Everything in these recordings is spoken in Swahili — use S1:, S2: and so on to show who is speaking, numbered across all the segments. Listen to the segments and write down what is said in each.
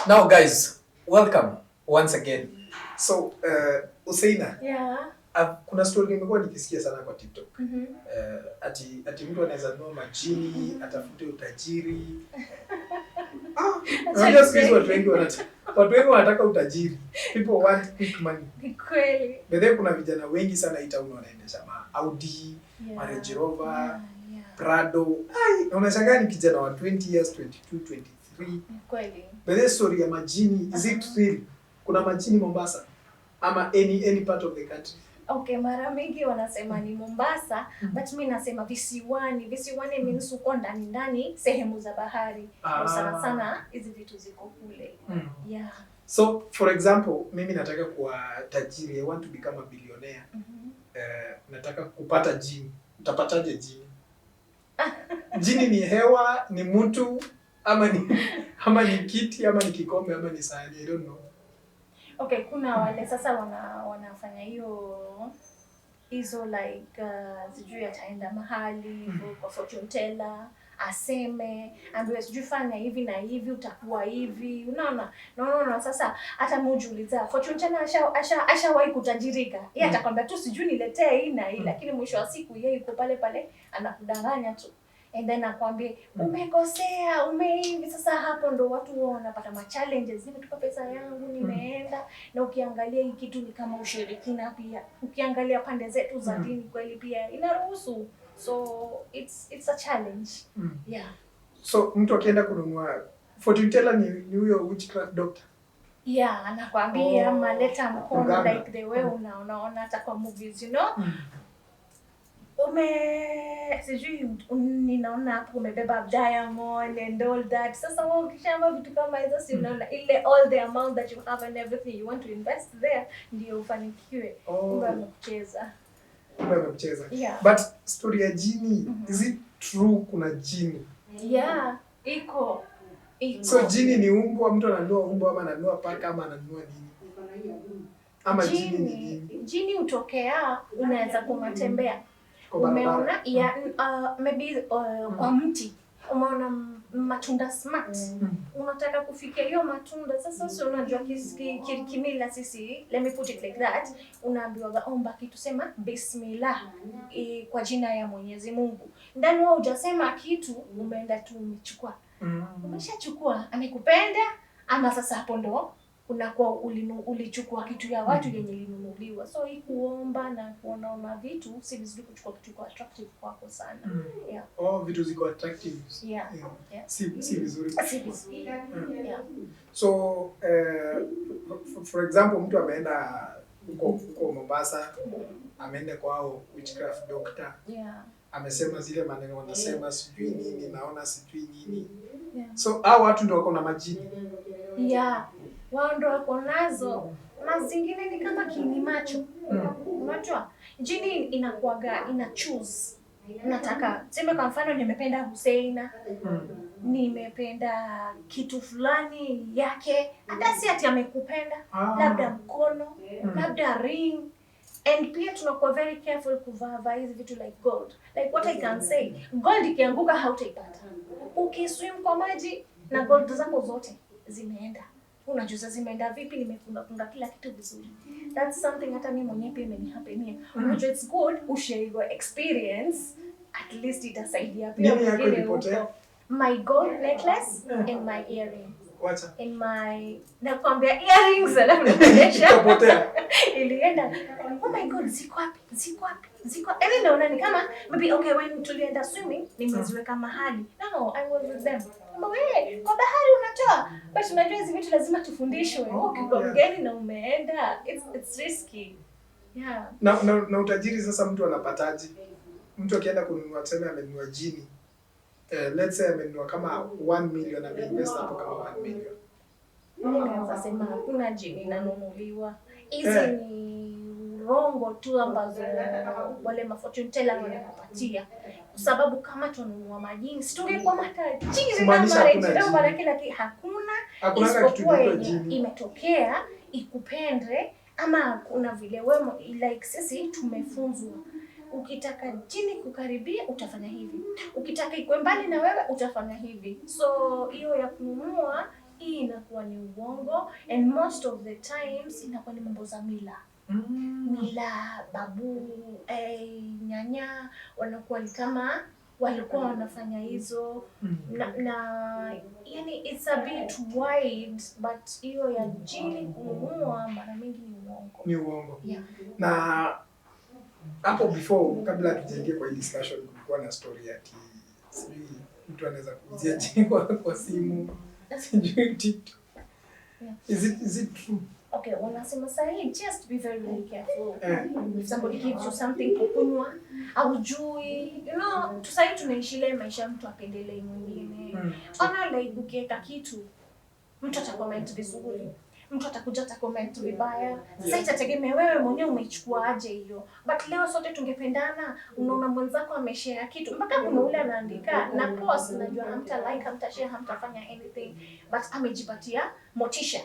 S1: Now guys, welcome once again. So, Husseina, kuna story nimekuwa nikisikia sana kwa TikTok. Ati mtu anaweza nunua majini, atafute utajiri. Ah, unajua siku hizi watu wengi wanataka utajiri. People want quick money.
S2: Ni kweli.
S1: By the way, kuna vijana wengi sana hii town wanaendesha ma Audi, ma Range Rover, Prado. Ai, na unashangaa ni kijana wa 20 years, 22, 23.
S2: Ni kweli.
S1: By the way, story ya majini, is it real? Kuna majini Mombasa ama any part of the country?
S2: Okay, mara mingi wanasema ni Mombasa, but mi nasema visiwani. Visiwani means uko ndani ndani, sehemu za bahari. Sana sana hizi vitu ziko kule. Yeah.
S1: So, for example, mimi nataka kuwa tajiri, I want to become a billionaire. Nataka kupata jini. Utapataje jini? Jini ni hewa, ni mtu ama ni kiti, ama ni kikombe, ama ni sahani, I don't know.
S2: Okay, kuna wale sasa wanafanya hizo like sijui ataenda mahali hivyo kwa fortune teller, aseme, ambiwe sijui fanya hivi na hivi, utakuwa hivi, unaona? No, no, no, sasa hata mimi hujiuliza, fortune teller ashawahi kutajirika? Yeye atakwambia tu sijui niletee hii na hii, lakini mwisho wa siku yeye yuko pale pale, anakudanganya tu and then akwambie umekosea, umehivi. Sasa hapo ndo watu huwa wanapata ma challenges, nimetupa pesa yangu, nimeenda. Na ukiangalia hii kitu ni kama ushirikina pia. Ukiangalia pande zetu za dini, kweli pia inaruhusu, so it's a challenge. Yeah.
S1: So mtu akienda kununua, fortune teller ni huyo witchcraft doctor?
S2: Yeah, anakwambia ama leta mkono.
S1: Mganga.
S2: Like the way unaona hata kwa movies. Sijui ninaona hapo umebeba diamond and all that. Sasa wewe ukishamba vitu kama hizo, si unaona ile all the amount that you have and everything you want to invest there ndio ufanikiwe. Kumbe amekucheza.
S1: Kumbe amekucheza.
S2: Yeah.
S1: But story ya jini, is it true kuna jini?
S2: Yeah, iko, iko.
S1: So jini ni umbwa, mtu ananunua umbwa ama ananunua paka ama ananunua nini? Ama jini ni nini?
S2: Jini hutokea, unaweza kuwa unatembea
S1: Kwa barabara.
S2: umeona, yeah, maybe kwa mti umeona matunda smart, unataka kufikia hiyo matunda. Sasa si unajua kimila sisi, let me put it like that, unaambiwa omba kitu, sema bismillah, kwa jina ya Mwenyezi Mungu. Ndani wewe hujasema kitu, umeenda tu umechukua. Umeshachukua, amekupenda ama sasa hapo ndo unakuwa ulichukua kitu ya watu yenye ilinunuliwa. So hii kuomba na kuonaona vitu, si vizuri kuchukua kitu kwa attractive kwako sana. Yeah.
S1: Oh, vitu ziko attractive.
S2: Yeah.
S1: Yeah.
S2: Yeah.
S1: Si vizuri.
S2: Si vizuri, yeah.
S1: So for example, mtu ameenda huko Mombasa, ameenda kwao witchcraft doctor, amesema zile maneno wanasema, sijui nini, naona sijui nini. So hao watu ndio wako na majini?
S2: Yeah, wao ndo wako nazo, na zingine ni kama kiini macho. Unajua jini inakuwaga ina choose, nataka seme kwa mfano nimependa Huseina, nimependa kitu fulani yake, hata si ati amekupenda, labda mkono, labda ring. And pia tunakuwa very careful kuvaa vaa hizi vitu like gold. Like what I can say, gold ikianguka hautaipata. Ukiswim kwa maji na gold zako zote zimeenda, unajuza zimeenda vipi? Nimefunga funga kila kitu vizuri. That's something hata mimi mwenyewe pia imenihapenia. Unajua it's good ushare your experience, at least itasaidia pia
S1: Nini yako
S2: mwingine
S1: ilipotea?
S2: huko. My gold necklace and my earrings.
S1: Wacha.
S2: In my, nakwambia, earrings, alafu nakuonyesha.
S1: Ikapotea.
S2: Ilienda. Oh my God, ziko wapi, ziko wapi, ziko? Yaani naona ni kama maybe, okay, when tulienda swimming nimeziweka mahali. No, I was with them. Kama wewe kwa bahari unatoa. But unajua hizi vitu lazima tufundishwe. Ukikuwa mgeni na umeenda, it's risky, yeah.
S1: Na utajiri sasa mtu anapataje? Mtu akienda kununua, tuseme amenunua jini. Let's say amenunua kama 1 million, ameinvest hapo kama 1 million.
S2: Mimi naweza sema hakuna jini inanunuliwa. Hizi ni urongo tu ambazo wale ma fortune teller wanakupatia, kwa sababu kama tununua majini, si tungekuwa matajiri na
S1: Kumaanisha hakuna
S2: mareji
S1: jini.
S2: na kila kitu? Hakuna.
S1: Hakuna kitu
S2: Isipokuwa
S1: kinaitwa
S2: yenye
S1: jini.
S2: imetokea ikupende, ama kuna vile wewe, like sisi tumefunzwa, ukitaka jini kukaribia utafanya hivi, ukitaka ikwe mbali na wewe utafanya hivi. So hiyo ya kununua Hii inakuwa ni uongo, and most of the times inakuwa ni mambo za mila. Mila, babu, nyanya wanakuwa ni kama walikuwa wanafanya hizo na yani it's a bit wide, but hiyo ya jini kununua mara mingi ni uongo.
S1: Ni uongo.
S2: Yeah.
S1: Na hapo before, kabla tujaingia kwa hii discussion, kulikuwa na story ati sijui mtu anaweza kuuzia jini kwa simu, sijui TikTok.
S2: Yeah.
S1: Is it true?
S2: Okay, wanasema sahi just be very very careful.
S1: Eh.
S2: If somebody gives you something kukunywa, haujui, tu sahi tunaishi ile maisha mtu apendelee mwingine. Ona, like ukiweka kitu, mtu atacomment vizuri, mtu atakuja atacomment vibaya. Sasa itategemea wewe mwenyewe umeichukua aje hiyo. But leo sote tungependana, unaona mwenzako ameshare kitu, mpaka kuna ule anaandika na post, najua hamta like, hamta share, hamtafanya anything, but amejipatia motisha.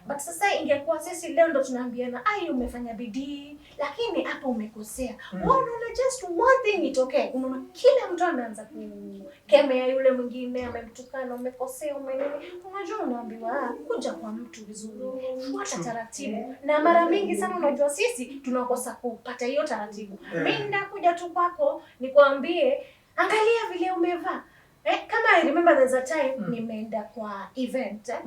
S2: But sasa ingekuwa sisi leo ndo tunaambiana, ai, umefanya bidii, lakini hapa umekosea. Wewe unaona just one thing itokee, unaona kila mtu ameanza kukemea yule mwingine, amemtukana, umekosea, umenini. Unajua unaambiwa, ah, kuja kwa mtu vizuri, fuata taratibu. Na mara mingi sana unajua sisi tunakosa kupata hiyo taratibu. Mimi ndakuja tu kwako nikwambie, angalia vile umevaa. Kama I remember there's a time nimeenda kwa event, eh?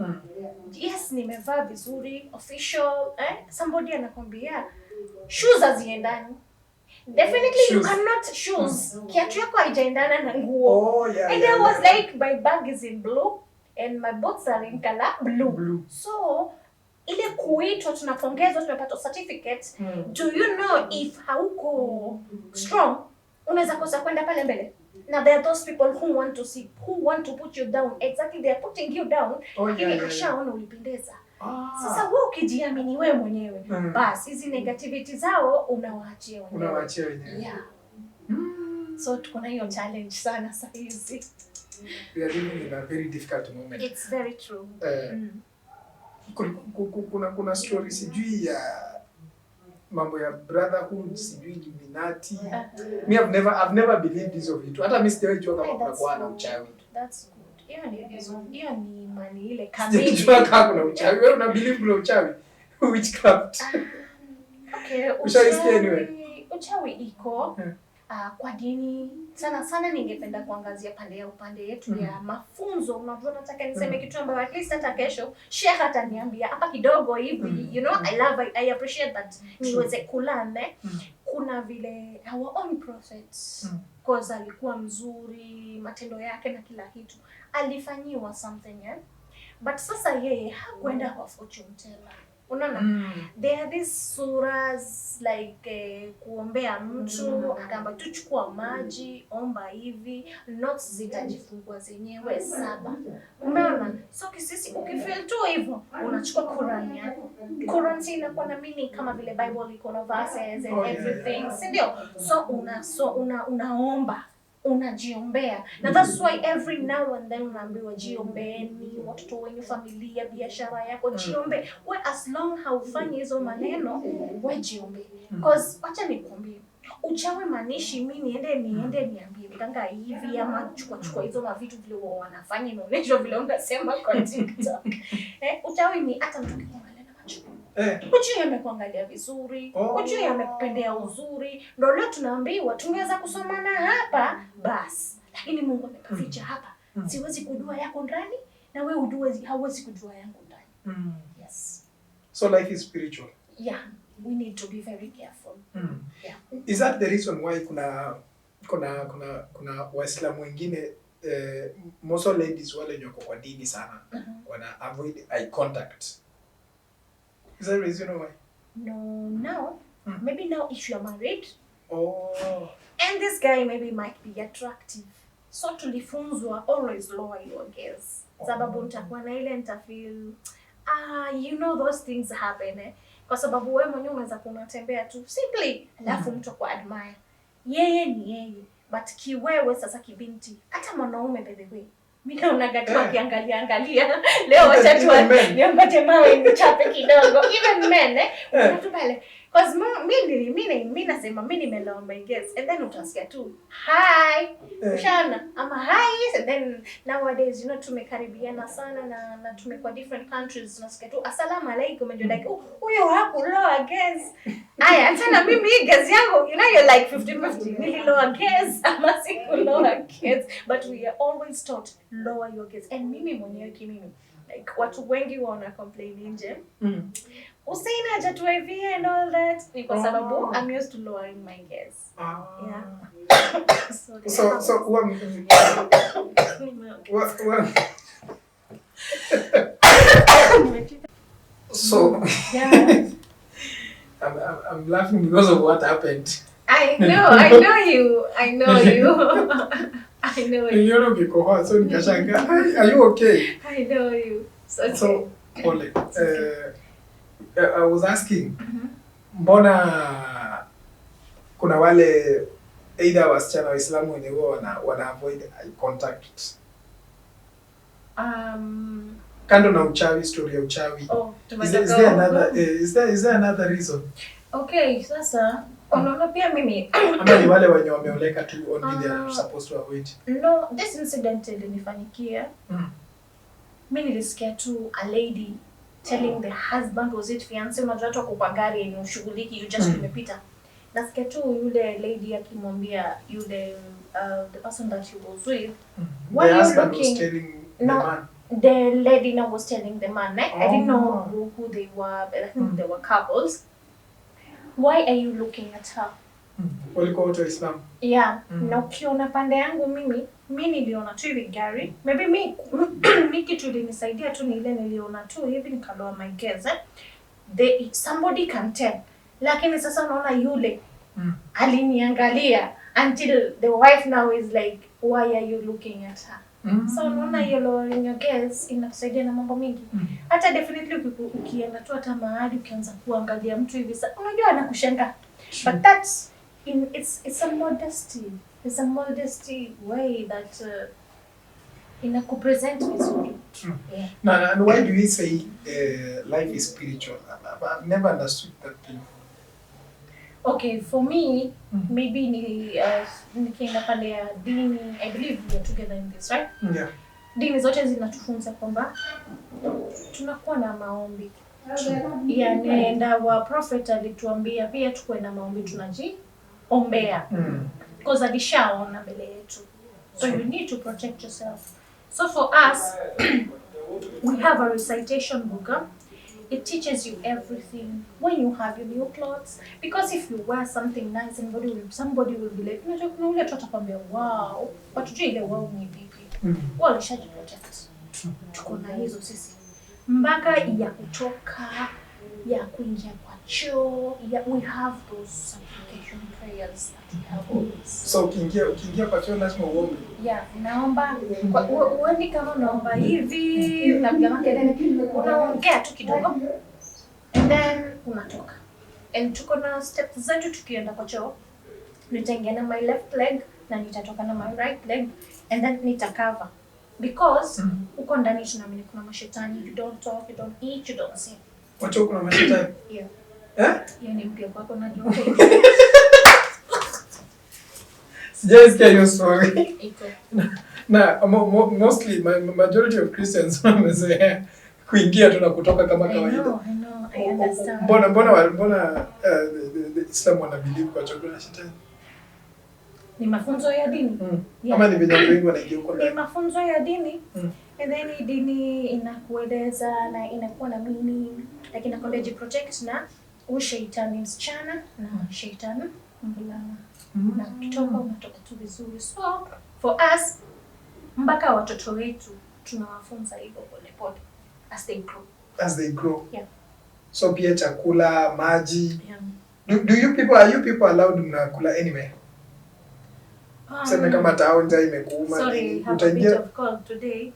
S2: Yes, nimevaa vizuri official, eh? Somebody anakwambia shoes haziendani. Definitely you
S1: Shoes.
S2: cannot shoes. Kiatu yako haijaendana na nguo.
S1: Oh, yeah,
S2: And I was like, my bag is in blue and my boots are in color blue.
S1: Blue.
S2: So ile kuitwa tunapongezwa, tumepata certificate. Do you know if hauko strong unaweza kosa kwenda pale mbele? Now there are those people who want to see, who want to put you down. Exactly, they are putting you down. Lakini ashaona ulipendeza. Sasa wewe ukijiamini wewe mwenyewe, bas hizi negativity zao unawaachia wenyewe.
S1: Unawaachia wenyewe.
S2: Yeah. So tuko na hiyo challenge sana saa hizi.
S1: We are living in a very difficult moment.
S2: It's very true.
S1: Kuna story sijui ya mambo ya brotherhood, sijui Illuminati. Me, I've never believed hizo vitu. Hata mi sijawahi jua kama
S2: Hey,
S1: kuna
S2: that's
S1: kuwa na
S2: good.
S1: uchawi.
S2: That's good. Hiyo ni vizuri. Hiyo ni imani ile kamili.
S1: Sijajua kama kuna uchawi. Wewe una believe kuna uchawi? Witchcraft.
S2: Okay,
S1: Ushaisikia
S2: uchawi,
S1: anyway?
S2: uchawi iko kwa dini sana sana. Ningependa kuangazia pande ya upande yetu ya mafunzo. Unajua, nataka niseme kitu ambayo at least hata kesho sheikh ataniambia hapa kidogo hivi. I love, I appreciate that niweze kulearn, eh. Kuna vile our own prophet, cause alikuwa mzuri, matendo yake na kila kitu, alifanyiwa something, eh? But sasa yeye hakwenda kwa fortune teller, unaona? There are these surahs like kuombea mtu, akaamba tu chukua maji, omba hivi, knots zitajifungua zenyewe saba. Umeona? So kisisi ukifeel tu hivyo, unachukua Quran yako. Quran si inakuwa na meaning kama vile Bible iko na verses and everything, si ndio? So unaomba, unajiombea, na that's why every now and then unaambiwa jiombeeni, watoto wenyu, familia, biashara yako, jiombe. We as long haufanyi hizo maneno, we jiombe, cause wacha nikwambie, uchawi maanishi mi niende niambie mganga hivi ama chukua chukua hizo mavitu vile wao wanafanya, inaonyeshwa vile unasema kwa TikTok. Eh, uchawi ni hata mtu akikuangalia na macho, ujui amekuangalia vizuri, ujui amekupendea uzuri. Ndo leo tunaambiwa tungeweza kusomana hapa bas, lakini Mungu amepaficha hapa. Siwezi kujua yako ndani na wewe hauwezi kujua yangu ndani. Yes.
S1: So life is spiritual.
S2: Yeah, we need to be very careful. Yeah.
S1: Is that the reason why kuna Waislamu wengine, most ladies wale wenye wako kwa dini sana, wana avoid eye contact? Is that the reason why?
S2: No, now maybe now if you're married and this guy maybe might be attractive, so tulifunzwa always lower your gaze, sababu nitakuwa na ile nitafeel, ah, you know those things happen, eh? Kwa sababu wewe mwenyewe unaweza kuwa unatembea tu simply, alafu mtu aku admire. Yeye ni yeye, but kiwewe sasa kibinti, hata mwanaume, by the way, mi naonaga tu akiangalia angalia leo, wacha tu
S1: Even men.
S2: niambaje mawe nichape kidogo. Even men, eh, unaona tu pale. Cause mi nasema mi nimelower my gaze and then utasikia tu hi. Ushaona ama hi, and then nowadays tumekaribiana sana na tumekuwa different countries, unasikia tu asalamu alaikum and you're like, oh, huyo hakulower gaze. Aya, tena mimi hii gaze yangu, you're like 50-50, nililower gaze ama sikulower gaze, but we are always taught lower your gaze. And mimi mwenyewe kimimi, like watu wengi wana complain nje, Usaina hajatuivia and all that, ni kwa sababu I'm used to lowering my gaze. Yeah. Sorry.
S1: So huwa so I'm laughing because of what happened.
S2: I know, I know you. I know you. I know you.
S1: Niliona ukikohoa, so nikashangaa, "Hey, are you okay?"
S2: I know you. So, okay.
S1: So pole. I was asking, mbona kuna wale either wasichana Waislamu wenye huwa wana avoid eye contact? Kando na uchawi, story ya uchawi.
S2: Oh,
S1: Is there another reason?
S2: Okay, sasa unaona pia mimi
S1: Ama ni wale wenye wameoleka tu only they are supposed to avoid?
S2: No, this incident ilinifanyikia. Mi nilisikia tu a lady telling the husband, was it fiance, unajua watu wako kwa gari yenye ushughuliki, you just umepita. Nasikia tu yule lady akimwambia yule the person that he was with, why
S1: The
S2: are you
S1: husband was
S2: looking?
S1: Telling the
S2: No.
S1: man.
S2: The lady now was telling the man, eh? I didn't know who they were, but I think they were couples. Why are you looking at her?
S1: Walikuwa wote Waislamu.
S2: Yeah. Na ukiona pande yangu mimi, mi niliona tu hivi gari. Maybe mi kitu ilinisaidia tu ni ile niliona tu hivi nikalower my gaze. Eh? Somebody can tell. Lakini sasa unaona yule aliniangalia until the wife now is like, why are you looking at her? So unaona hiyo lowering your gaze inakusaidia na mambo mingi. Hata definitely ukienda tu hata mahali ukianza kuangalia mtu hivi unajua anakushangaa. But that's in it's a modesty. It's a modesty way that inakupresent vizuri.
S1: True.
S2: Yeah.
S1: Now, and why do we say life is spiritual? I've never understood that thing.
S2: Okay, for me, maybe ni nikienda pande ya dini, I believe we are together in this, right?
S1: Yeah.
S2: Dini zote zinatufunza kwamba tunakuwa na maombi. Yeah, and our prophet alituambia pia tukuwe na maombi, tunajiombea. Because alishaona mbele yetu. So you need to protect yourself. So for us, we have a recitation book. Huh? It teaches you everything when you have your new clothes. Because if you wear something nice, somebody will be like, unajua kuna ule tu atakwambia wow, but tujue ile wow ni vipi. Wao walishajiprotect. Tuko na hizo sisi. Mpaka ya kutoka, ya kuingia kwa choo, ya, we have those supplication prayers that we have always.
S1: So ukiingia kwa choo lazima uombe.
S2: Yeah, unaomba uendi kama unaomba hivi, unapiga makelele, unaongea tu kidogo and then unatoka. And tuko na steps zetu tukienda kwa choo. Nitaingia na my left leg na nitatoka na my right leg and then nitacover. Because uko ndani tunaamini kuna mashetani, you don't talk, you don't eat, you don't sing.
S1: Kwa choo kuna mashetani.
S2: Yeah.
S1: Eh?
S2: Hiyo ni mpya kwako najua.
S1: Sijaisikia hiyo story.
S2: Iko.
S1: Na mostly majority of Christians wamezoea kuingia tu na kutoka kama
S2: I
S1: kawaida.
S2: know, I know, I understand.
S1: Mbona the Islam wana believe kwa choo kuna shetani?
S2: Ni mafunzo ya dini. Yeah.
S1: Ama ni venye watu wengi wanaingia huko
S2: Ni
S1: ndani.
S2: mafunzo ya dini. And then hii dini inakueleza na inakuwa na meaning, lakini inakwambia jiprotect na huyu sheitani msichana na sheitani mvulana. Na ukitoka unatoka tu vizuri. So for us mpaka watoto wetu tunawafunza hivyo polepole as they grow.
S1: As they grow.
S2: Yeah.
S1: So pia chakula, maji.
S2: Yeah.
S1: Do you people are you people allowed mnakula anywhere? Sema kama tao njaa imekuuma
S2: Sorry,
S1: nini,
S2: have a bit
S1: utaingia
S2: of cold today.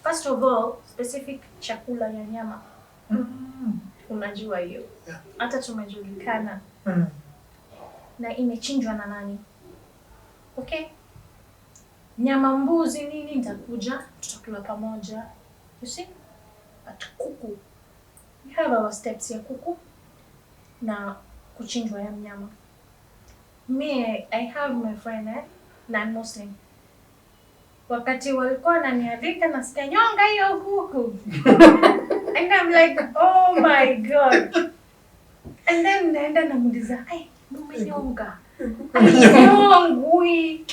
S2: First of all, specific chakula ya nyama. Unajua hiyo.
S1: Yeah.
S2: Hata tumejulikana na imechinjwa na nani. Okay? Nyama mbuzi nini nitakuja, tutakula pamoja. You see? But kuku We have our steps ya kuku na kuchinjwa ya mnyama. Me, I have my friend, non-Muslim. Wakati walikuwa wananialika, nasikia, "Nyonga hiyo kuku," and I'm like, "Oh my God." And then naenda namuuliza, "Ai, mumenyonga?" Ainyongwi,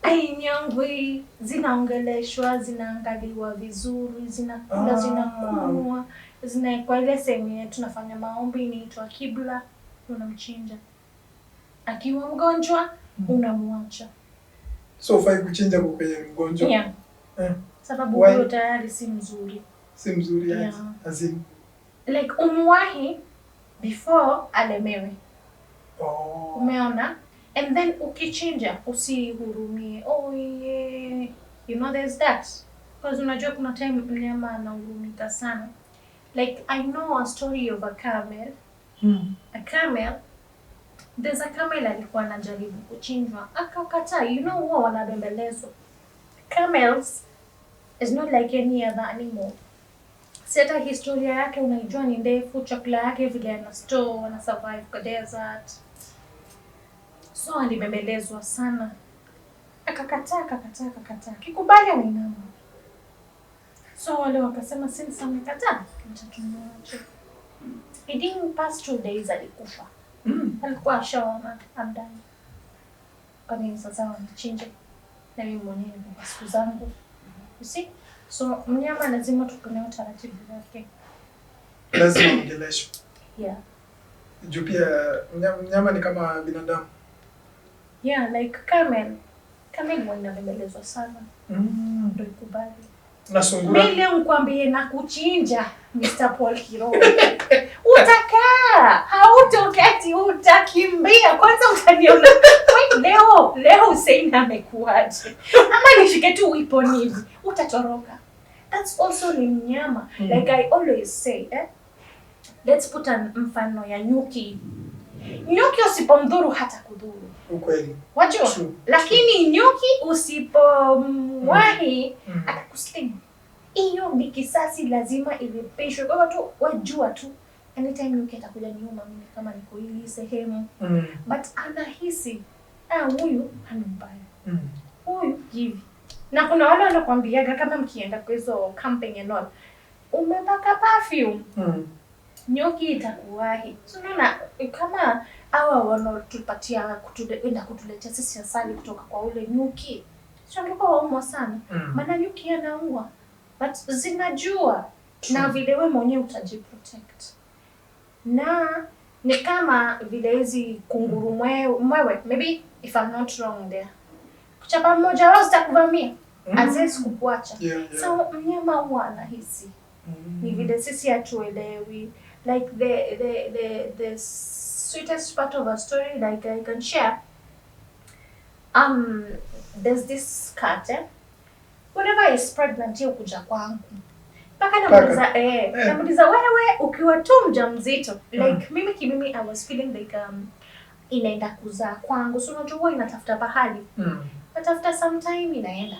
S2: ainyongwi, zinaongeleshwa, zinaangaliwa vizuri, zinakula, zinakunywa, zinawekwa ile sehemu yenye tunafanya maombi inaitwa kibla, unamchinja. Akiwa mgonjwa, unamwacha.
S1: So hufai kuchinja kuku yenye ni mgonjwa?
S2: Yeah. Sababu
S1: Why?
S2: huyo tayari si mzuri.
S1: Si mzuri?
S2: Yeah.
S1: As in?
S2: Like umwahi before alemewe.
S1: Oh.
S2: Umeona? And then ukichinja usihurumie. Oh yeah. You know there's that. Because unajua kuna time mnyama anahurumika sana. Like I know a story of a camel. A camel, there's a camel alikuwa anajaribu kuchinjwa, akakataa. You know huwa wanabembelezwa. Camels is not like any other animal. Si hata historia yake unaijua ni ndefu, chakula yake vile ana store, ana survive kwa desert. So alibembelezwa sana, akakataa, akakataa, akakataa. Kikubali anainama. So wale wakasema, since amekataa, acha tumwache. It didn't pass 2 days, alikufa. Alikuwa ashaona, "I'm done. Kwa nini sasa wanichinje? Na mimi mwenyewe niko kwa siku zangu." You see? So mnyama lazima tutumie utaratibu wake.
S1: Lazima ongeleshwe.
S2: Yeah.
S1: Juu pia mnyama ni kama binadamu.
S2: Yeah, like camel. Camel huwa inabembelezwa sana ndio ikubali.
S1: Na sungura?
S2: Mi leo nikwambie na kuchinja, Mr. Paul Kiro. Utakaa, hautoketi, utakimbia. Kwanza utaniona. "Wait, leo Hussein amekuaje?" Ama nishike tu weapon hivi. Utatoroka. That's also ni mnyama. Like I always say, eh? Let's put an mfano ya nyuki. Nyuki usipomdhuru hata kudhuru.
S1: Ukweli.
S2: Wajua?
S1: True.
S2: Lakini nyuki usipomwahi atakusting. Hiyo ni kisasi, lazima ilipishwe. Kwa hivyo tu wajua tu anytime nyuki atakuja nyuma, mimi kama niko hii sehemu, but anahisi, ah, huyu hana mbaya, huyu hivi. Na kuna wale wanakwambiaga kama mkienda kwa hizo camping and all, umepaka perfume, nyuki itakuwahi. So unaona kama hawa wanaotupatia enda kutuletea sisi asali kutoka kwa ule nyuki, sio angekuwa waumwa sana? Maana nyuki anaua, but zinajua na vile we mwenyewe utajiprotect. Na ni kama vile hizi kunguru mwewe, maybe if I'm not wrong there, kuchapa mmoja wao zitakuvamia, haziwezi kukuacha. So mnyama huwa anahisi, ni vile sisi hatuelewi. Like the sweetest part of a story like I can share, there's this cat, eh? Whenever is pregnant, yeye kuja kwangu mpaka namuuliza, namuuliza, "Wewe ukiwa tu mjamzito," like mimi kimimi I was feeling like inaenda kuzaa kwangu, so unajua huwa inatafuta pahali, but after some time inaenda.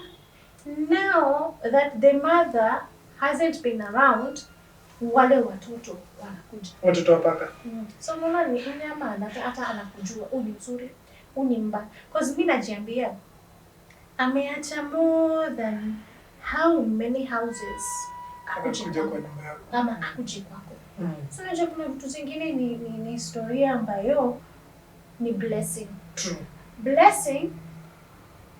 S2: Now that the mother hasn't been around, wale watoto wanakuja.
S1: Watoto wa paka.
S2: So unaona ni mnyama hata anakujua huu ni mzuri, huu ni mbaya. 'Cause mi najiambia ameacha more than how many houses akuje
S1: Akakuja kwa
S2: kwangu
S1: nyumba yako.
S2: Ama akuje kwako. So unajua kuna vitu zingine ni historia ambayo ni blessing.
S1: True.
S2: Blessing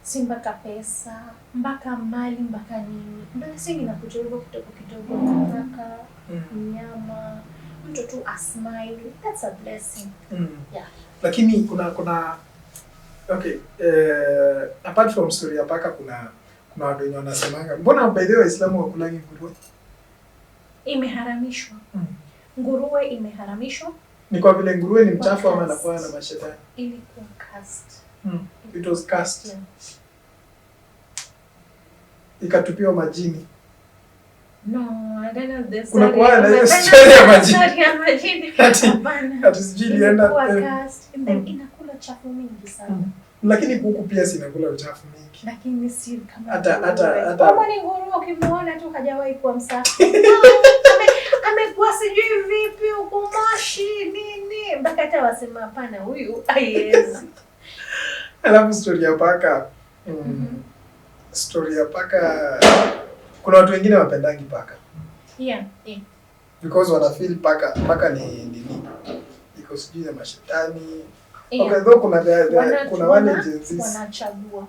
S2: si mpaka pesa, mpaka mali, mpaka nini. Blessing inakuja hivyo kidogo kidogo, baraka, mnyama, mtu tu asmile, that's a blessing. Yeah.
S1: Lakini kuna okay, apart from story ya paka, kuna watu wenye wanasemanga, mbona by the way Waislamu wakulangi nguruwe?
S2: Imeharamishwa. Nguruwe imeharamishwa.
S1: Ni kwa vile nguruwe ni mchafu ama
S2: Cursed.
S1: anakuwa na mashetani?
S2: Ilikuwa cursed.
S1: It was cursed.
S2: Yeah.
S1: Ikatupiwa majini.
S2: No, I don't know the
S1: Kuna
S2: story.
S1: kuwa na hiyo
S2: Hapana,
S1: story ya majini.
S2: story ya majini. Hapana.
S1: Ati sijui ilienda
S2: Ilikuwa cursed. And then inakula chafu mingi sana.
S1: Lakini kuku pia sinakula uchafu mingi.
S2: Lakini si kama nguruwe.
S1: Hata
S2: Kama ni nguruwe ukimuona tu hajawahi kuwa msafi. Amekuwa Umepigwa sijui vipi huko Moshi nini, mpaka hata wasema hapana, huyu haiwezi.
S1: Alafu story ya paka, story ya paka, kuna watu wengine wapendangi paka because wana feel paka ni nini, iko sijui ya mashetani. Okay, though kuna wale Gen Zs
S2: Wanachagua.